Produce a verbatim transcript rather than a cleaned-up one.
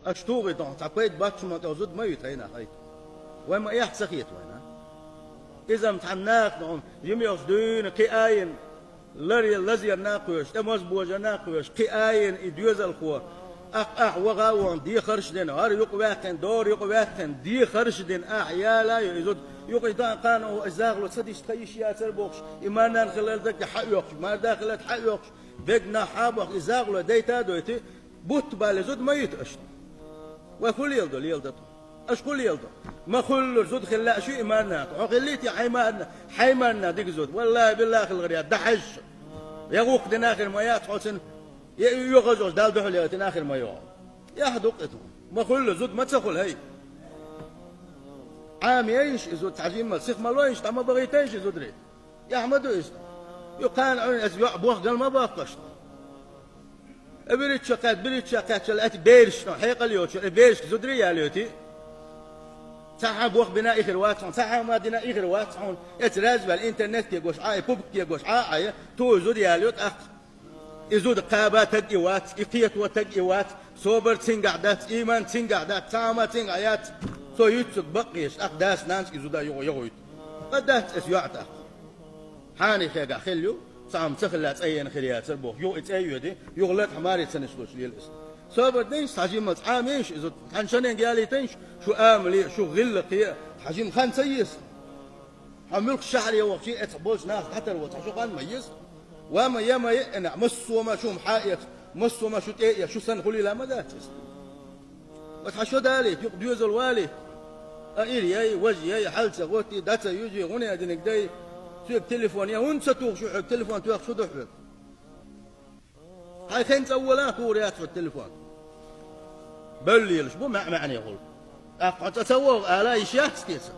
Аша тухий дохьо цхьа пайда бац ма тӀе зуда ма юьту хьайна хьайта. Вай ма эхь ца хета вайна. Иза-м цхьа нах дохьо, жима йолчу дуьйна кхин айина, ларе лазарна кхоьруш, тӀе моза божарна кхоьруш, кхин айина и доьзалхо, ахь, ахь ваха а вон, дехарш а дина, хӀара юкъа ваьккхина, дора юкъа ваьккхина, дехарш а дина, ахь яла а йо, и зуда юкъа и дан кхана, о, и захало ца дишта ха йиш яцара бохуш, и марнана хилар дагге хьаоьхуш, марда хилар хьаоьхуш, бегнахь хьа боху, и захало дайта а дойтий, бутт бале зуда ма юьту аша. Вай хӀун леладо, леладо тхо. Аша хӀун леладо? Ма хуьллура зуда хила лаьа шу и марнана. Хьо хиллий те хьайн марна, хьайн марна дика зуда? Валлахи, биллахи, хила гӀар яц, дӀахьаьжча. Я гӀуллакх дина хир ма яц хьо цуьнан, я и оьгӀазлуш Далла дуьхьал яйтина хир ма ю хьо. Яхь дукха тхо. Ма хуьллу зуда ма ца хуьлу, хӀай. Ӏамийша и зуда цхьа жимма сиха ма лойша, дӀа ма бахийтайша и зударий. Эхь ма ду иза. Ю кхана Ӏуьйна аса йоӀ бохгал ма боккхуш. Э, биричча кхаьчча, биричча кхаьчча лаьтта бераш, хьекъал йоцуш, э, берашка зударий яла йойтий? Цхьа хьан бох бина и хир вац хьуна, цхьа хьан ма дина и хир вац хьуна. Эца раьза ваьлла интернет кегош Ӏа, и пубг кегош Ӏа, Ӏа, я, ту зуда яла йо тӀаккха. И зуда кхаба таг и вац, и кхето таг и вац, собар цуьнгахь дац, ийман цуьнгахь дац, цхьа хьан ма цуьнгахь яц. Цо юьццуг бакъ еш, тӀаккха дас-нанас и зуда юха, юха юьту. Ма дац эца йоӀ тӀаккха. Хьанехегахь хилла ю, цхьа хӀума ца хилла цӀа ена хир яцара боху. Юха и цӀа а йоьди, юха латахь маре ца нислуш лела иза. Собар дайша, цхьа жиммалц Ӏамийша иза, цхьана шаненга ялийтайша, шу амале а, шу гӀиллакхе а, цхьа жима хан ца еза. Хьо муьлххачу шахьаре вахчий, эцхьа болчу нахах дӀатарво цхьа шу хан ма еза. Ва ма я ма еънехь, массо а ма шу-м хьа а эца, массо а ма шу тӀе а эца, шу санна хуьлийла ма дац иза. Ва цхьа шо далийта, юкъа доьзал валийта. А ира яй, важа яй, хьал ца гӀоттий, дӀа ца юьжий, гӀуна а диниг дай. Соьга телефон ян, хӀунда ца тухуш ю хьоьга, телефон тоьхча шу ду хьоьга. Хьайн хен цӀа вала а тухур яц хьоьга телефон. Бевлла лелаш бу маьӀ-маьӀне гӀуллакх. ТӀаккха хьо цӀа ца вогӀу ала йиш яц те сан?